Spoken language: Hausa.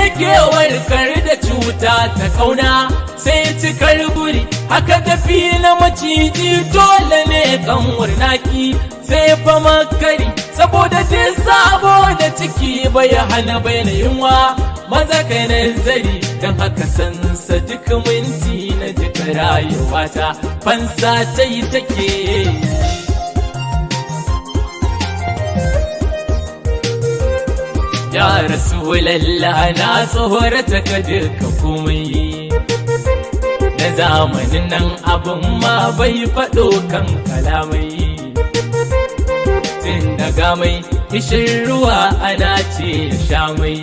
yake warkar da cuta ta kauna sai cikar buri? Haka tafi na maciji dole ne kan wurnaki sai fa makari, saboda duk sabo da ciki bai hana bai na yunwa. Maza kai nazari, don haka sansa duk minti na duka rayuwata fansa ta yi take. Ya Rasulallah, na tsohorata ka duka komai na zamanin nan, abin ma bai faɗo kan kalamai. Tun daga mai kishin ruwa ana ce ya sha mai.